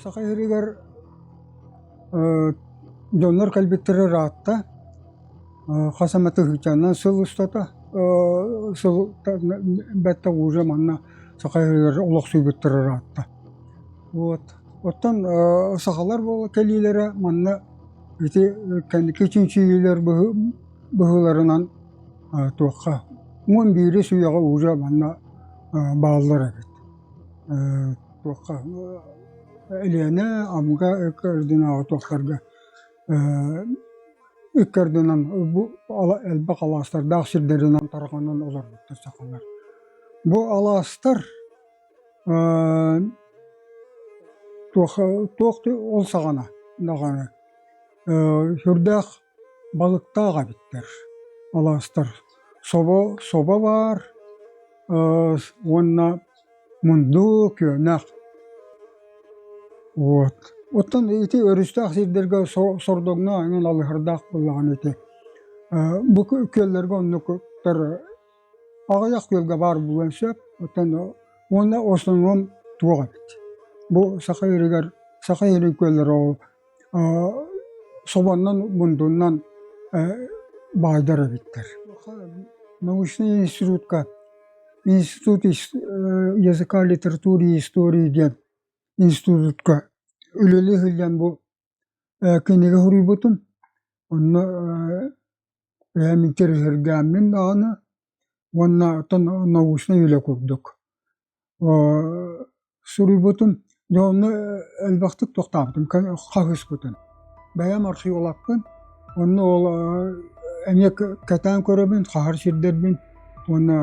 Саха сиригэр дьоннор кэлбиттэрэ ыраатта. Хас эмэ тыһыынчанан сыл устата сыл бэттэх уже манна Саха сиригэр олохсуйбуттара ыраатта. Вот. Оттон сахалар буола кэлиилэрэ манна ити кэнники чинчийиилэр быһыыларынан туохха 11-ис үйэҕэ уже манна бааллар эбит. Туохха Элиэнэ, Амга ыккардынааҕы туохтарга ыккардынан бу элбэх алаастардаах сирдэринэн тарҕанан олорбуттар сахалар. Бу алаастар туох туох ол саҕана даҕаны сүрдээх балыктаах эбиттэр алаастар. Собо собо баар уонна мунду, күөнэх. Вот. Оттон ити өрүстээх сирдэргэ сордоҥно эҥин алыһардаах буоллаҕына ити бу күөллэргэ оннуктар аҕыйах күөлгэ баар буолуон сөп. Оттон уонна основном туох эбит. Бу Саха сиригэр Саха сирин күөллэрэ ол собоннон мундуннан баайдар эбиттэр. Научнай институтка Институт языка, литературы и истории диэн институтка үлэлии сылдьан бу кинигэ суруйбутум. Онно бэйэм интэриэһиргээммин даҕаны уонна оттон научнай үлэ курдук Суруйбутум, дьэ онно элбэхтик тохтообутум, хаһыспытым. Бэйэм археологпын, онно ол эмиэ кэтээн көрөбүн, хаһар сирдэрбин уонна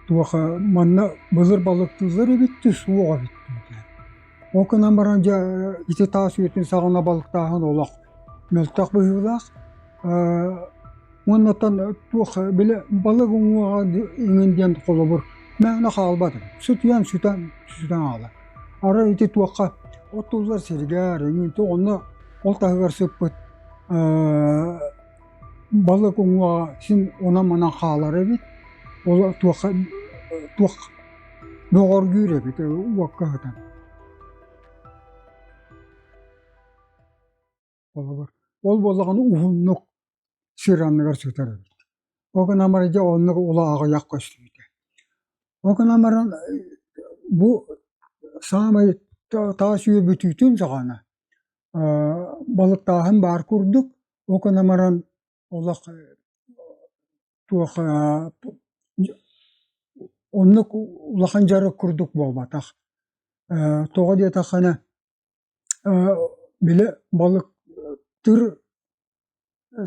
туох манна былыр балыктыыллар эбит дуу, суох эбит дуу диэн. Ол гынан баран дьэ ити таас үйэтин саҕана балыктааһын олох мөлтөх быһыылаах. Уонна оттон туох били балык уҥуоҕа иҥин диэн холобур мээнэ хаалбат сытыйан сүтэн сүтэн хаалар. Арай ити туохха оттуллар сиригэр иҥин онно ол таһыгар сыппыт балык уҥуоҕа син онон-манан хаалар эбит. Ол туохха туох бөҕөргүүр эбит уокка сытан. Холобур, ол буоллаҕына уһуннук сир анныгар сытар эбит. Ол гынан баран дьэ оннук улааҕыйах көстүүтэ. Ол гынан баран бу саамай таас үйэ бүтүүтүн саҕана балыктааһын баар курдук, ол гынан баран олох туох оннук улахан дьарык курдук буолбатах. Тоҕо диэтэххинэ Били балык тыр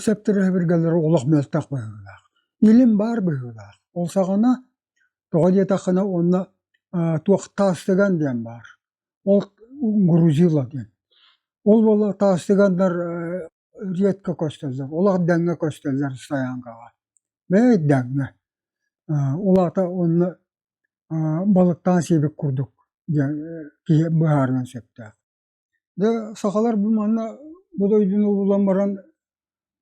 сэптэрэ-сэбиргэллэрэ олох мөлтөх быһыылаах. Илим баар быһыылаах. Ол саҕана тоҕо диэтэххинэ онно туох таастыган диэн баар. Ол грузила диэн. Ол буола таастыганнар редко көстөллөр, олох дэҥҥэ көстөллөр стоянкаҕа. Бэйэ дэҥҥэ. Ол аата онно балыктаан сиэбит курдук диэн киһи быһаарыан сөптөөх. Дьэ сахалар бу манна бу дойдуну булан баран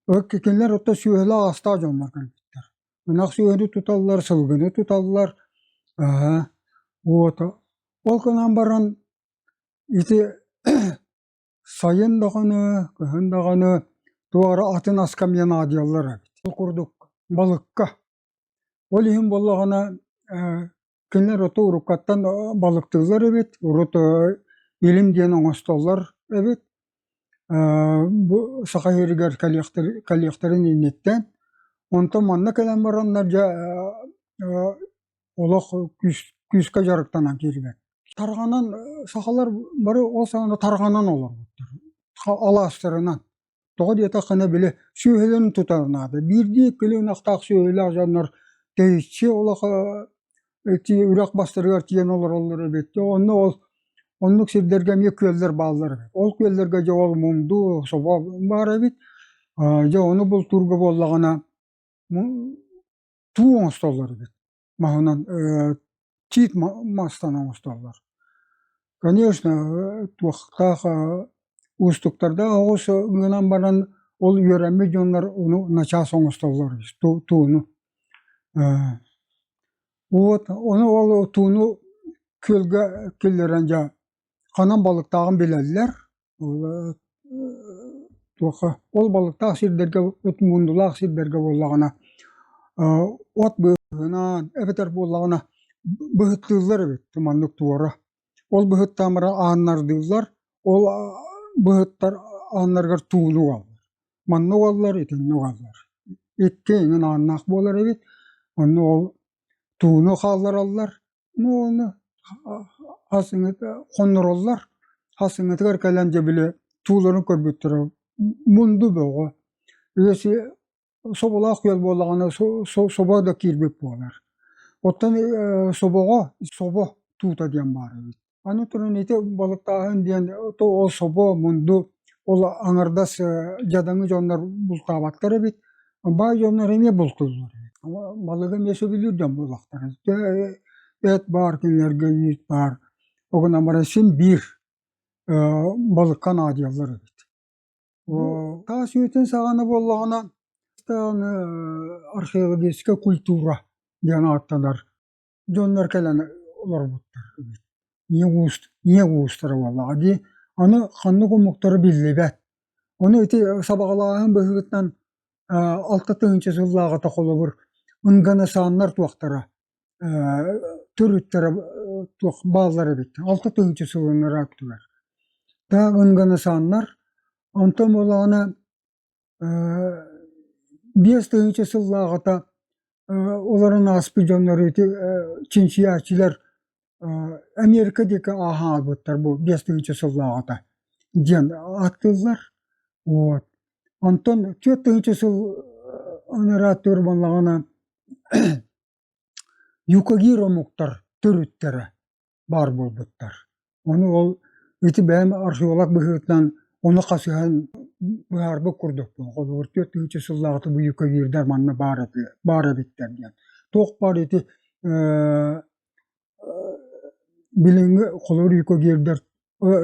кинилэр оттон сүөһүлээх астаах дьоннор кэлбиттэр. Ынах сүөһүнү туталлар, сылгыны туталлар. Вот. Ол гынан баран ити Сайын даҕаны, кыһын даҕаны туох эрэ атын аска эмиэ наадыйаллар эбит. Ол курдук балыкка. Ол иһин буоллаҕына кинилэр ото уруккаттан балыктыыллар эбит, урут илим диэн оҥостоллор эбит. Бу Саха сиригэр кэлиэхтэрин инниттэн. Онтон манна кэлэн бараннар дьэ олох күүскэ дьарыктанан киирбэт. Тарҕанан сахалар бары ол саҕана тарҕанан олорбуттар алаастарынан. Тоҕо диэтэххинэ били сүөһүлэрин тутар наада. Биирдии иккилии ынахтаах сүөһүлээх дьоннор тэйиччи олох ити үрэх бастарыгар тиийэн олороллор эбит. Онно ол оннук сирдэргэ эмиэ күөллэр бааллар эбит. Ол күөллэргэ дьэ ол мунду, собо баар эбит. Дьэ ону бултуурга буоллаҕына туу оҥостоллор эбит маһынан тиит мастан оҥостоллор. Конечно, туохтаах уустуктардаах оҕус гынан баран ол үөрэммит дьоннор ону начаас оҥостоллор тууну. Вот ону ол тууну күөлгэ киллэрэн дьэ. Ханан балыктааҕын билэллэр. Ол туохха ол балыктаах сирдэргэ ыт мундулаах сирдэргэ буоллаҕына от быыһынан эбэтэр буоллаҕына быһыттыыллар эбит маннык туора. Ол быһыттаан баран ааннардыыллар, ол быһыттар ааннарыгар тууну угаллар. Манна угаллар, итиннэ угаллар. Икки эҥин ааннаах буолар эбит. Онно ол тууну хааллараллар. Ну ону хас хоннороллор. Хасыҥҥытыгар кэлэн дьэ били тууларын көрбүттэрэ мунду бөҕө. Үөс соболоох күөл буоллаҕына собо да киирбит буолар. Оттон собоҕо собо туута диэн баар эбит. Аны туран ити балыктааһын диэн ол собо, мунду ол аҥардас дьадаҥы дьоннор бултаабаттар эбит. Баай дьоннор эмиэ бултууллар эбит. Балыгы эмиэ сөбүлүүр дьон буоллахтара. Эт баар, кинилэргэ үүт баар. Ол гынан баран син биир балыкка наадыйаллар эбит. Таас үйэтин саҕана буоллаҕына археологическая культура диэн ааттанар дьоннор кэлэн олорбуттар эбит. Ийэ уус ийэ уустара буоллаҕа дии. Аны ханнык омуктара биллибэт. Ону ити сабаҕалааһын быһыытынан 6 тыһыынча сыллааҕыта холобур Нганасааннар туохтара төрүттэрэ туох бааллар эбит. 6 тыһыынча сылын ырааттылар. Таах Нганасааннар онтон буоллаҕына 5 тыһыынча сыллааҕыта олорон ааспыт дьоннор ити чинчийээччилэр Америка диэки ааһан аалбыттар бу 5 тыһыынча сыллааҕыта диэн ааттыыллар. Вот. Онтон 4 тыһыынча сыл анараа өттүгэр буоллаҕына юкагир омуктар төрүттэрэ баар буолбуттар. Ону ол ити бэйэм археолог быһыытынан ону хасыһан быһаарбыт курдукпун. Холобур, 4 тыһыынча сыллааҕыта бу юкагирдар манна баар этилэр, баар эбиттэр диэн. Туох баар ити билиҥҥи холобур юкагирдар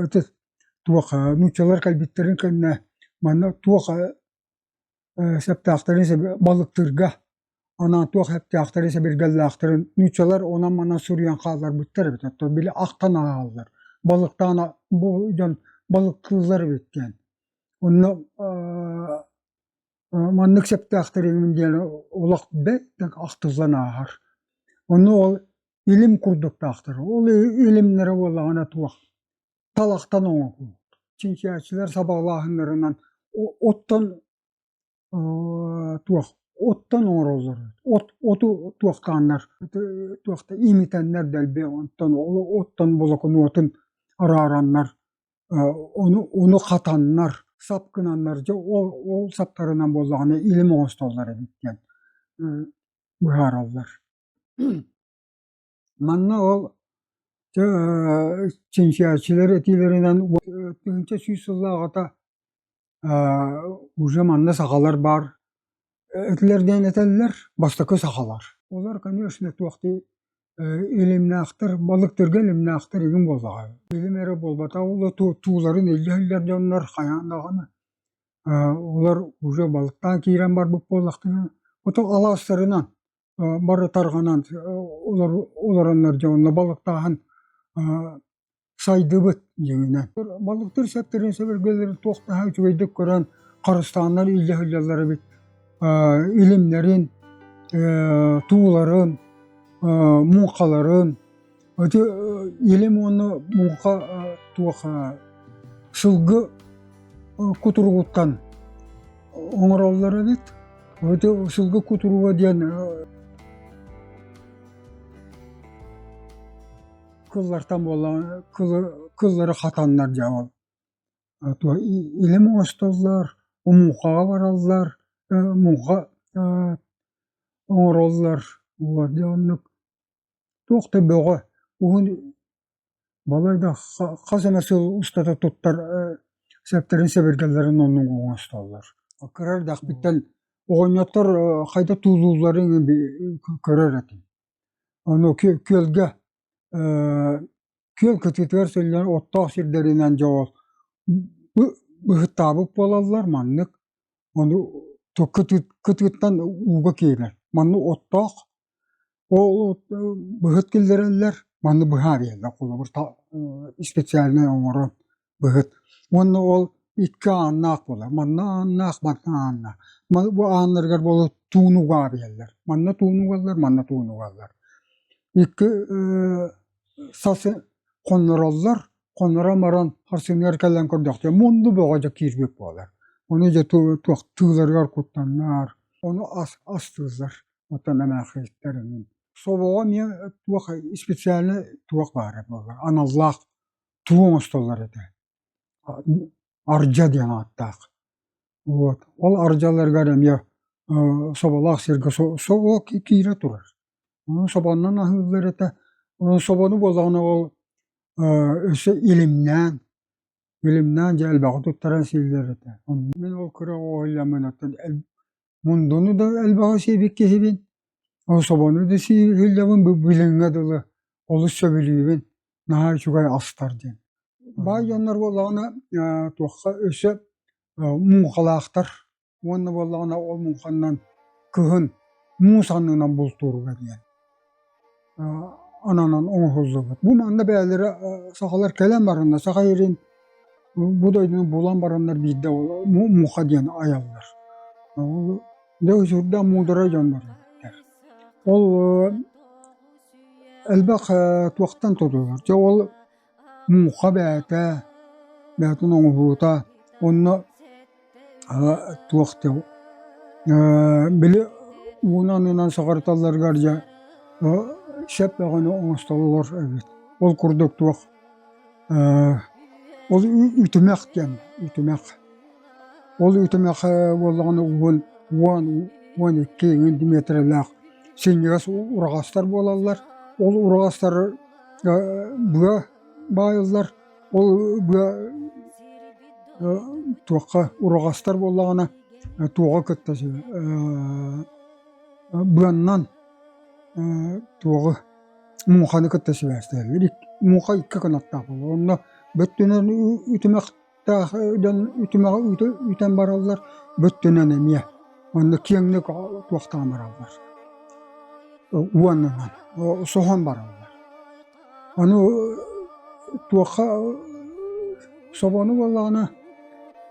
ити туох нууччалар кэлбиттэрин кэннэ манна туох сөптөөхтөрүн балыктыырга анаан туох эптээхтэрин сэбиргэллээхтэрин нууччалар онон-манан суруйан хаалларбыттар эбит оттон били ахтан ааҕаллар балыктаан бу дьон балыктыыллар эбит диэн онно маннык сөптөөхтөрүн диэн олох бэрт ахтыллан ааһар онно ол илим курдуктаахтар ол илимнэрэ буоллаҕына туох талахтан оҥоһуу чинчийээччилэр сабаҕалааһыннарынан оттон туох оттон оҥороллор от оту туохтааннар туохта имитэннэр дэлби онтон ол оттон болокунуотун араараннар ону ону хатаннар сап гынаннар дьэ ол ол саптарынан буоллаҕына илим оҥостоллор эбит диэн быһаараллар. Манна ол чинчийээччилэр этиилэринэн 1100 сыллааҕыта уже манна сахалар баар этилэр диэн этэллэр, бастакы сахалар. Олор, конечно, туохтуу илимнээхтэр, балыктарга илимнээхтэр игин буоллаҕа. Илим эрэ буолбатах, ол тууларын илдьэ сылдьар дьоннор хайаан даҕаны олор уже балыктаан киирэн барбыт буоллахтарына, ото алаастарынан бары тарҕанан олороннор дьэ онно балыктааһын сайдыбыт дьиҥинэн. Балыктар сэптэрин сэбиргэлэрин туох да үчүгэйдик көрөн харыстааннар илдьэ сылдьаллар эбит. Илимнэрин, тууларын, муҥхаларын. Ити илим уонна муҥха туох сылгы кутуругуттан оҥороллор эбит. Ити сылгы кутуруга диэн кыллартан буоллаҕына кыллары хатаннар дьэ ол илим оҥостоллор, муҥхаҕа бараллар, муҥха оҥороллор дьэ оннук туох да бөҕө уһун балай да хас эмэ сыл устата туттар сэптэрин-сэбиргэллэрин оннук оҥостоллор. Кыра эрдэхпиттэн оҕонньоттор хайдах туулуулларын көрөр этим. Ону күөлгэ күөл кытыытыгар сылдьан оттоох сирдэринэн дьэ ол быһыттаабыт буолаллар маннык ону кытыыттан ууга киирэр. Манна оттоох ол быһыт киллэрэллэр. Манна быһаа биэрэллэр холобур специальнай оҥорон быһыт. Уонна ол икки ааннаах буолар. Манна ааннаах, манна ааннаах. Бу ааннарыгар буолар тууну угаа биэрэллэр. Манна тууну угаллар, манна тууну угаллар. Икки сасы хоннороллор, хоннорон баран харсыныгар кэлэн көрдөхтөрө мунду бөҕө дьэ киирбит буолар. Ону дьэ туох тыыларыгар куттаннар, ону ас астыыллар. Оттон эмээхситтэр эҥин. Собоҕо эмиэ туох специальнай туох баара буолар, аналлаах туу оҥостоллор этэ. Ардьа диэн ааттаах. Вот. Ол ардьаларыгар эмиэ соболоох сиргэ собо киирэ турар. Ону собоннон аһыыллар этэ. Собону буоллаҕына ол өссө илимнээн, илимнээн дьэ элбэҕи туттаран сииллэр этэ. Мин ол кыра оҕо сылдьаммын оттон Мундуну да элбэҕи сиэбит киһибин, ол собону да сииллэбин бу билиҥҥэ дылы олус сөбүлүүбүн, наһаа үчүгэй астар диэн. Баай дьоннор буоллаҕына туохха өссө муҥхалаахтар уонна буоллаҕына ол муҥханнан кыһын муус аннынан бултуурга диэн ананан оҥоһуллубут. Бу манна бэйэлэрэ сахалар кэлэн бараннар, саха сирин бу дойдуну булан бараннар биирдэ муха диэн айаллар. Ол дьэ сүрдээх муударай дьоннор эбиттэр. Ол элбэх туохтан тутуллар. Дьэ ол муха бэйэтэ, бэйэтин оҥоһуута онно туох били ууну аннынан саҕарыталларыгар дьэ сөп бөҕөнү оҥостоллор эбит. Ол курдук туох ол үтүмэх диэн үтүмэх. Ол үтүмэх буоллаҕына уон уон 12 эҥин миэтэрэлээх синньигэс ураҕастар буолаллар. Ол ураҕастары быа баайыллар. Ол быа туохха ураҕастар буоллаҕына туоҕа кытта быаннан туоҕу муҥханы кытта сибээстэһэллэр. Муҥха икки кынаттаах буолар. Онно бөттүнэн үтүмэхтээх дьон үтүмэҕи үтэн бараллар, бөттүнэн эмиэ. Онно киэҥник туохтаан бараллар. Уонунан соһон бараллар. Ону туохха собону буоллаҕына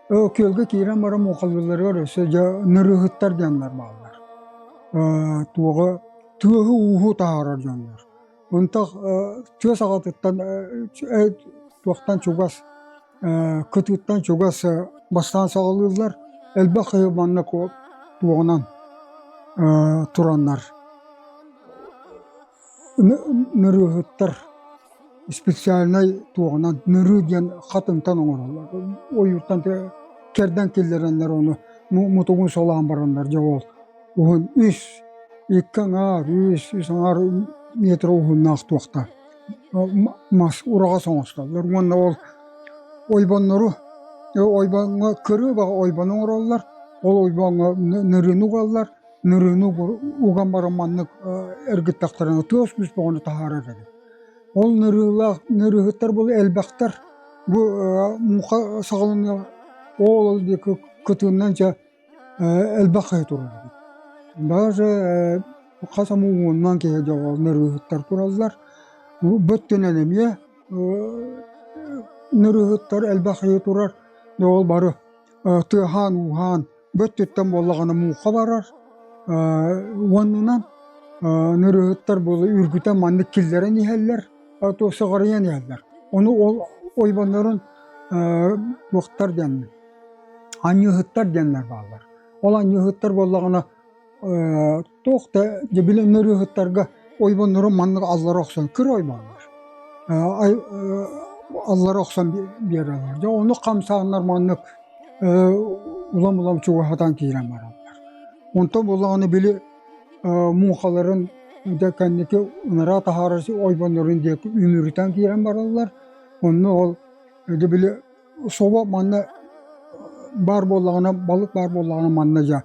күөлгэ киирэн баран муҥхалыылларыгар өссө дьэ нырыыһыттар диэннэр бааллар. Туоҕу тыаһы-ууһу таһаарар дьоннор. Онтох тыа саҕатыттан туохтан чугас кытыыттан чугас бастаан саҕалыыллар. Элбэх киһи манна туоҕунан тураннар Нырыыһыттар специальнай туоҕунан нырыы диэн хатыҥтан оҥороллор. Ойууртан кэрдэн киллэрэннэр ону мутугун солоон бараннар дьэ ол уһун үс, икки аҥаар, үс, үс аҥаар метр уһуннаах туохта мас ураҕас оҥостоллор уонна ол ойбоннору ойбоҥҥо кырыыбаҕа ойбону оҥороллор, ол ойбоҥҥо нырыыны угаллар нырыыны уган баран маннык эргиттэхтэринэ тыас күүс бөҕөнү таһаарар эбит. Ол нырыылаах нырыыһыттар бу элбэхтэр. Бу муҥха саҕаланыа ол диэки кытыыннан дьэ элбэх киһи турар эбит. Даже хас эмэ уонунан киһи дьэ ол нырыыһыттар тураллар. Бөттүнэн эмиэ нырыыһыттар элбэх киһи турар. Дьэ ол бары тыаһаан-ууһаан бөттүттэн буоллаҕына муҥха барар уонунан нырыыһыттар буолу үргүтэн маннык киллэрэн иһэллэр сыҕарыйан иһэллэр ону ол ойбоннорун туохтар диэн анньыыһыттар диэннэр бааллар ол анньыыһыттар буоллаҕына туох да дьэ били нырыыһыттарга ойбоннорун маннык аллара охсон кыра ойбоннор аллара охсон биэрэллэр дьэ ону хамсааннар маннык улам-улам чугаһатан киирэн бараллар. Онтон буоллаҕына били муҥхаларын дьэ кэнники ынараа таһаарар ойбоннорун диэки үмүрүтэн киирэн бараллар. Онно ол дьэ били собо манна баар буоллаҕына балык баар буоллаҕына манна дьэ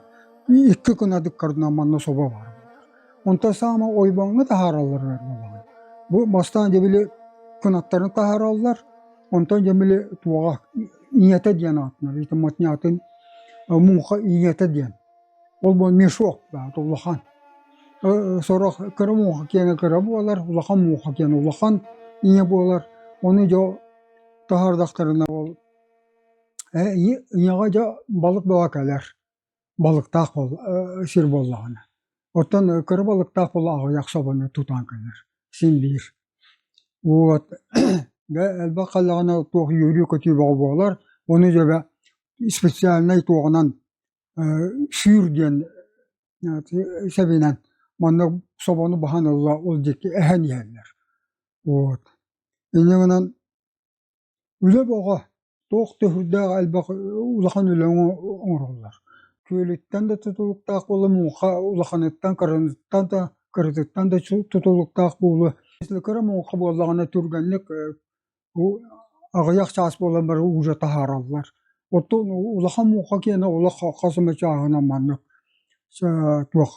икки гына манна собо баар буолар. Онтон саамай ойбоҥҥо таһаараллар буоллаҕына бу бастаан дьэ били кынаттарын таһаараллар Онтон дьэ били туоҕа ийэтэ диэн аатынан ити матнятын муҥха ийэтэ диэн. Ол бу мешок баата улахан. Сорох кыра муҥха киэнэ кыра буолар, улахан муҥха киэнэ улахан ийэ буолар. Ону дьэ таһаардахтарына ол ийэҕэ дьэ балык бөҕө кэлэр, балыктаах сир буоллаҕына. Оттон кыра балыктаах буола аҕыйах собону тутан кэлэр, син биир. Вот дьэ элбэх хааллаҕына туох үөрүү-көтүү бөҕө буолар, ону дьэ специальнай туоҕунан сүүр диэн сэбинэн манна собону баһан ылла ол диэки эһэн иһэллэр. Вот. Инньэ гынан үлэ бөҕө, туох да сүрдээх элбэх улахан үлэ оҥороллор. Күөлүттэн да тутулуктаах буола, муҥха улаханыттан, кыратыттан да кыратыттан да тутулуктаах буолуо. Кыра муҥха буоллаҕына түргэнник Бу аҕыйах чаас буолан баран уура таһаараллар. Оттон улахан муҥха киэнэ олох хас эмэ чааһынан маннык туох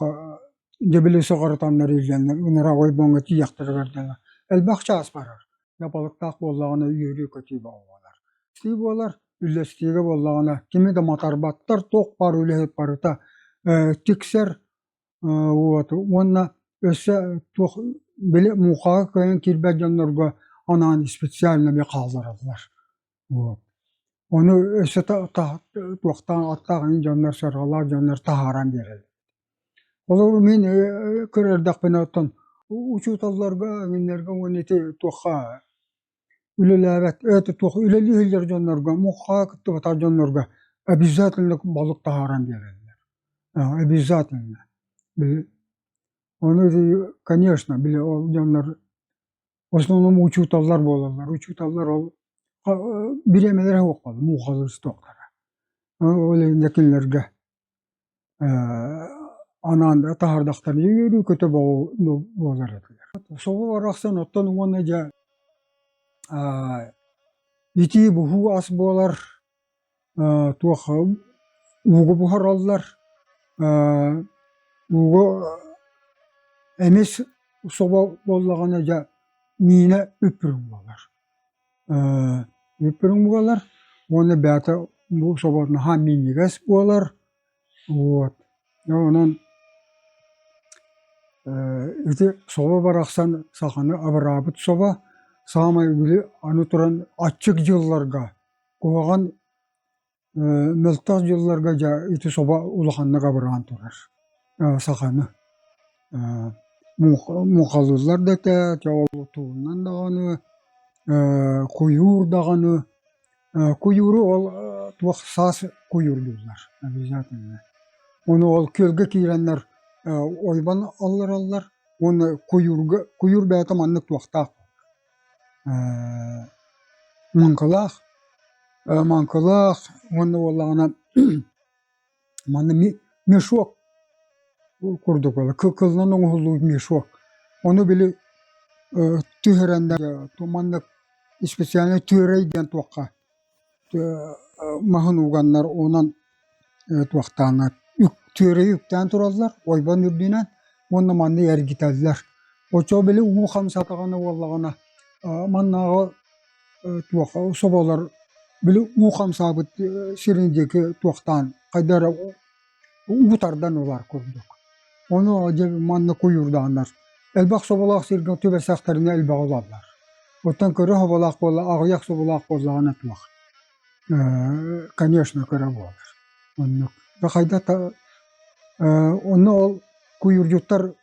дьэ били сыҕарытаннар иилэннэр ыҥыра ойбоҥҥо тиийиэхтэригэр дылы элбэх чаас барар. Дьэ балыктаах буоллаҕына үөрүү-көтүү бөҕө буолар. Истии буолар, үллэстиигэ буоллаҕына кими да матарбаттар, туох баар үлэһит барыта тиксэр Вот уонна өссө туох били муҥхаҕа кыайан киирбэт дьоннорго анаан специально эмиэ хааллараллар. Вот. Ону өссө туохтаах аттаах эҥин дьоннор сыралаах дьоннор таһааран биэрэллэр. Холобур мин кыра эрдэхпинэ оттон учууталларга эҥиннэргэ уонна ити туохха үлэлээбэт это туох үлэлии сылдьар дьоннорго муҥхаҕа кыттыбатах дьоннорго обязательно балык таһааран биэрэллэр. Обязательно. Били ону конечно били ол дьоннор в основном учууталлар буолаллар. Учууталлар ол бириэмэлэрэ суох буолла муҥхалыыр туохтара. Ол иһин дьэ кинилэргэ анаан таһаардахтарына үөрүү-көтө буолар этилэр. Собо барахсан оттон уонна дьэ итии-буһуу ас буолар, туох ууга буһараллар, ууга эмис собо буоллаҕына дьэ миинэ үп-үрүҥ буолар. Үп-үрүҥ буолар уонна бэйэтэ бу собо наһаа минньигэс буолар. Вот. Онон ити собо барахсан саханы абыраабыт собо саамай били аны туран аччык дьылларга куһаҕан Мөлтөх дьылларга дьэ ити собо улаханнык абыраан турар саханы муҥхалыыллар да этэ, дьэ ол туһунан даҕаны куйуур даҕаны куйууру ол туох саас куйуурдууллар обязательно. Ону ол күөлгэ киирэннэр ойбон аллараллар уонна куйуурга куйуур бэйэтэ маннык туохтаах муҥхалаах Маҥкылаах уонна буоллаҕына манна мешок курдук буолар, кылынан оҥоһуллубут мешок. Ону били түһэрэннэр маннык специальнай түөрэй диэн туохха маһын уганнар онон туохтааннар түөрэйи үктээн тураллар ойбон үрдүнэн уонна манна эргитэллэр. Оччоҕо били уу хамсатаҕына буоллаҕына маннааҕы туох соболор били уу хамсаабыт сирин диэки туохтаан хайда эрэ уу тардан ылар курдук. Ону дьэ манна куйуурдааннар элбэх соболоох сиргэ түбэстэхтэринэ элбэҕи ылаллар. Оттон кыра соболоох буолла аҕыйах соболоох буоллаҕына туох конечно кыра буолар. Оннук. Хайда онно ол куйуурдьуттар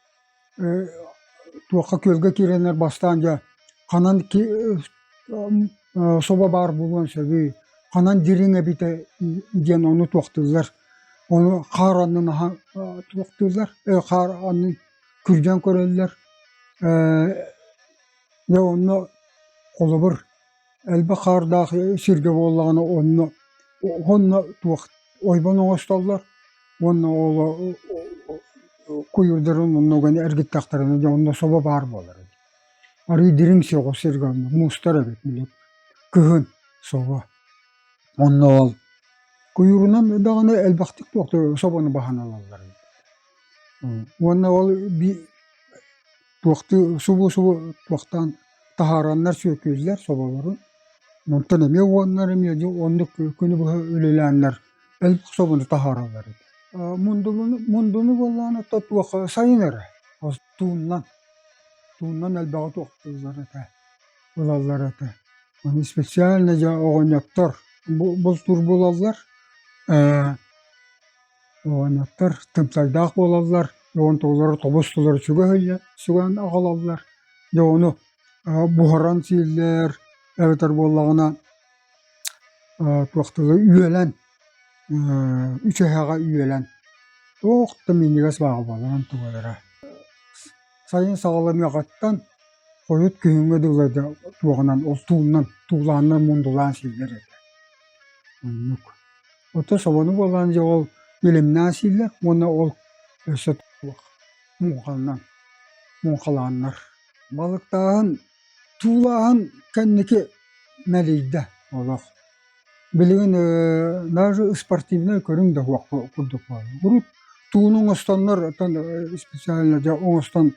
туохха күөлгэ киирэннэр бастаан дьэ ханан собо баар буолуон сөбүй, ханан дириҥ эбитэ диэн ону туохтууллар. Ону хаар аннын аһа туохтууллар, хаар аннын күрдьэн көрөллөр. Дьэ онно холобур элбэх хаардаах сиргэ буоллаҕына онно онно туох ойбон оҥостоллор уонна ол куйуурдарын оннугун эргиттэхтэринэ дьэ онно собо баар буолар эбит. Арыый дириҥ соҕус сиргэ онно муустар эбит били кыһын собо. Онно ол куйуурунан даҕаны элбэхтик туох собону баһан ылаллар эбит. Уонна ол туохтуу субу-субу туохтаан таһаараннар сүөкүүллэр соболорун. Онтон эмиэ уоннар эмиэ дьэ оннук күнү быһа үлэлээннэр элбэх собону таһаараллар эбит. Мундуну, мундуну буоллаҕына то туох сайын эрэ. Тууннан, тууннан элбэҕи туохтууллар этэ, ылаллар этэ. Ону специально дьэ оҕонньоттор бултуур буолаллар, оҕонньоттор тымтайдаах буолаллар, онтулара тобус-толору сүгэн аҕалаллар. Дьэ ону буһаран сииллэр, эбэтэр буоллаҕына туох тылы үөлэн, үчүгэҕэ үөлэн туох да минньигэс баҕа буолан тугу эрэ. Сайын саҕаланыаҕыттан хойут күһүҥҥэ дылы да туоҕунан ол туунан туулааннар мундулаан сииллэр этэ. Оннук. Ото собону буолан дьэ ол илимнээн сииллэр уонна ол өссө туох муҥханан муҥхалааннар. Балыктааһын туулааһын кэнники мэлийдэ олох. Билигин даже спортивнай көрүҥ да суох курдук буолла. Урут тууну оҥостоннор оттон специально дьэ оҥостон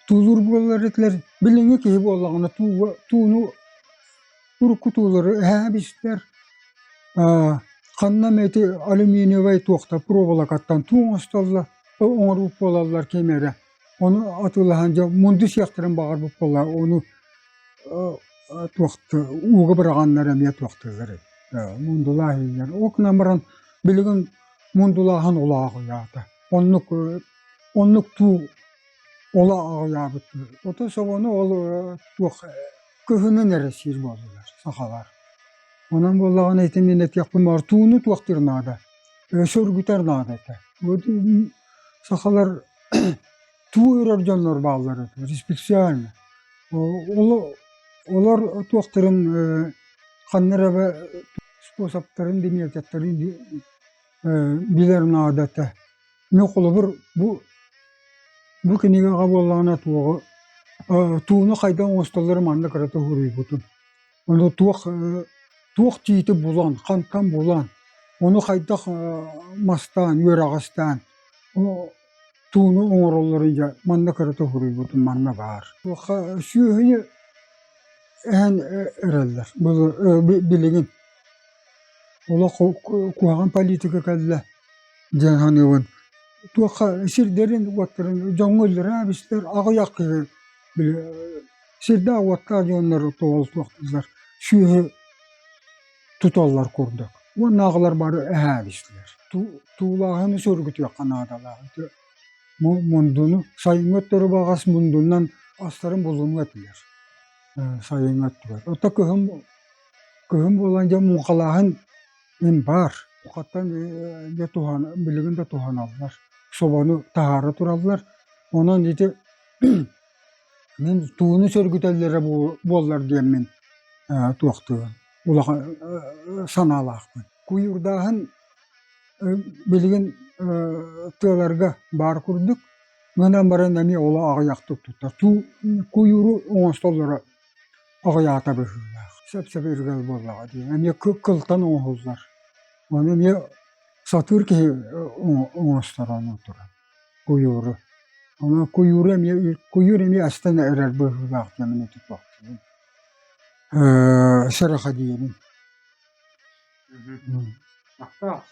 туулуур буоллар этилэр. Билиҥҥи киһи буоллаҕына тууга тууну урукку туулары эһээбистэр. Ханна эмэ ити алюминиевай туохта проволокаттан туу оҥостоллор, оҥорбут буолаллар ким эрэ. Ону атыылаһан дьэ мунду сиэхтэрин баҕарбыт буоллар ону туохта ууга быраҕаннар эмиэ туохтууллар эбит мундулаах иһиллэр. Ол гынан баран билигин мундулааһын улааҕыйаата. Оннук оннук туу ола аҕыйаабыт. Ото собону ол туох кыһынын эрэ сиир буоллулар сахалар. Онон буоллаҕына ити мин этиэхпин баҕар тууну туохтуур наада, сөргүтэр наада этэ. Сахалар туу өрөр дьоннор бааллар этэ специально. Олор туохтарын ханна эрэ способтарын диниэтеттэрин билэр наада этэ. Мин холобур бу бу кинигэҕэ буоллаҕына туоҕу тууну хайдах оҥостоллорун манна кыратык суруйбутум. Ону туох туох тиити булан, хантан булан, ону хайдах мастаан, үөрэҕэстээн тууну оҥороллорун дьэ манна кыратык суруйбутум манна баар. Туохха сүөһүнү эһэн эрэллэр билигин. Олох куһаҕан политика кэллэ диэн саныыбын. Туохха сирдэрин-уоттарын дьоҥҥо өллөрө эбистэр аҕыйах киһи били сирдээх-уоттаах дьоннор туохтууллар сүөһү туталлар курдук. Уоннааҕылар бары эһээбистилэр. Туулааһыны сөргүтүөххэ наадалаах. Ити мундуну сайыҥҥы өттөрү баҕас мундунан астарын булунуо этилэр. Сайыҥҥы өттүгэр. Ото кыһын кыһын буолан дьэ муҥхалааһын мин баар. Муҥхаттан дьэ туһана билигин да туһаналлар. Собону таһаара тураллар. Онон ити мин тууну сөргүтэллэрэ буоллар диэммин туохтуубун улахан санаалаахпын. Куйуурдааһын билигин тыаларга баар курдук, гынан баран эмиэ олох аҕыйахтык туттар. Туу куйууру оҥостоллоро аҕыйаата быһыылаах. Сөп-сөп үргэл буоллаҕа дии. Эмиэ кылтан оҥоһуллар. Ону эмиэ сатыыр киһи оҥостор ону туран куйууру. Ону куйууру эмиэ куйуур эмиэ астан эрэр быһыылаах диэмин ити туохтуубун. Сэрэхэдийэбин. Махтаах.